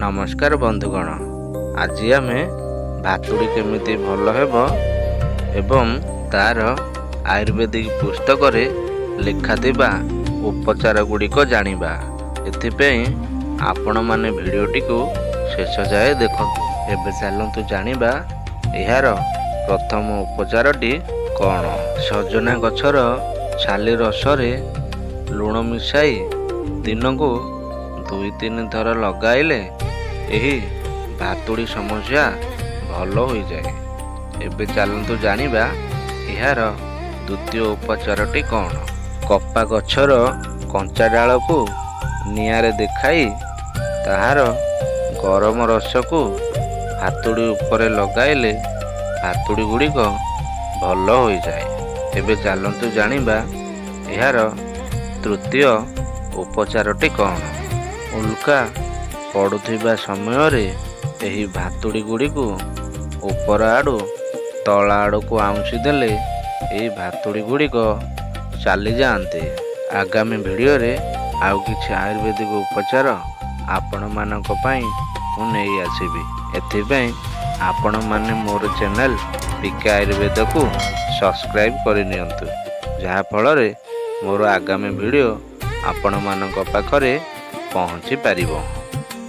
ନମସ୍କାର ବନ୍ଧୁଗଣ, ଆଜି ଆମେ ଭାତୁଡ଼ି କେମିତି ଭଲ ହେବ ଏବଂ ତାର ଆୟୁର୍ବେଦିକ ପୁସ୍ତକରେ ଲେଖାଥିବା ଉପଚାର ଗୁଡ଼ିକ ଜାଣିବା। ଏଥିପାଇଁ ଆପଣମାନେ ଭିଡ଼ିଓଟିକୁ ଶେଷ ଯାଏ ଦେଖନ୍ତୁ। ଏବେ ଚାଲନ୍ତୁ ଜାଣିବା ଏହାର ପ୍ରଥମ ଉପଚାରଟି କ'ଣ। ସଜନା ଗଛର ଛାଲି ରସରେ ଲୁଣ ମିଶାଇ ଦିନକୁ 2-3 ଥର ଲଗାଇଲେ ଏହି ଭାତୁଡ଼ି ସମସ୍ୟା ଭଲ ହୋଇଯାଏ। ଏବେ ଚାଲନ୍ତୁ ଜାଣିବା ଏହାର ଦ୍ୱିତୀୟ ଉପଚାରଟି କ'ଣ। କପା ଗଛର କଞ୍ଚା ଡାଳକୁ ନିଆଁରେ ଦେଖାଇ ତାହାର ଗରମ ରସକୁ ଭାତୁଡ଼ି ଉପରେ ଲଗାଇଲେ ଭାତୁଡ଼ି ଗୁଡ଼ିକ ଭଲ ହୋଇଯାଏ। ଏବେ ଚାଲନ୍ତୁ ଜାଣିବା ଏହାର ତୃତୀୟ ଉପଚାରଟି କ'ଣ। ଉଲ୍କା ପଡ଼ୁଥିବା ସମୟରେ ଏହି ଭାତୁଡ଼ି ଗୁଡ଼ିକୁ ଉପର ଆଡ଼ୁ ତଳ ଆଡ଼କୁ ଆଉଁସି ଦେଲେ ଏହି ଭାତୁଡ଼ି ଗୁଡ଼ିକ ଚାଲିଯାଆନ୍ତି। ଆଗାମୀ ଭିଡ଼ିଓରେ ଆଉ କିଛି ଆୟୁର୍ବେଦିକ ଉପଚାର ଆପଣମାନଙ୍କ ପାଇଁ ମୁଁ ନେଇ ଆସିବି। ଏଥିପାଇଁ ଆପଣମାନେ ମୋର ଚ୍ୟାନେଲ୍ ପିକେ ଆୟୁର୍ବେଦକୁ ସବସ୍କ୍ରାଇବ୍ କରିନିଅନ୍ତୁ, ଯାହାଫଳରେ ମୋର ଆଗାମୀ ଭିଡ଼ିଓ ଆପଣମାନଙ୍କ ପାଖରେ ପହଞ୍ଚି ପାରିବ।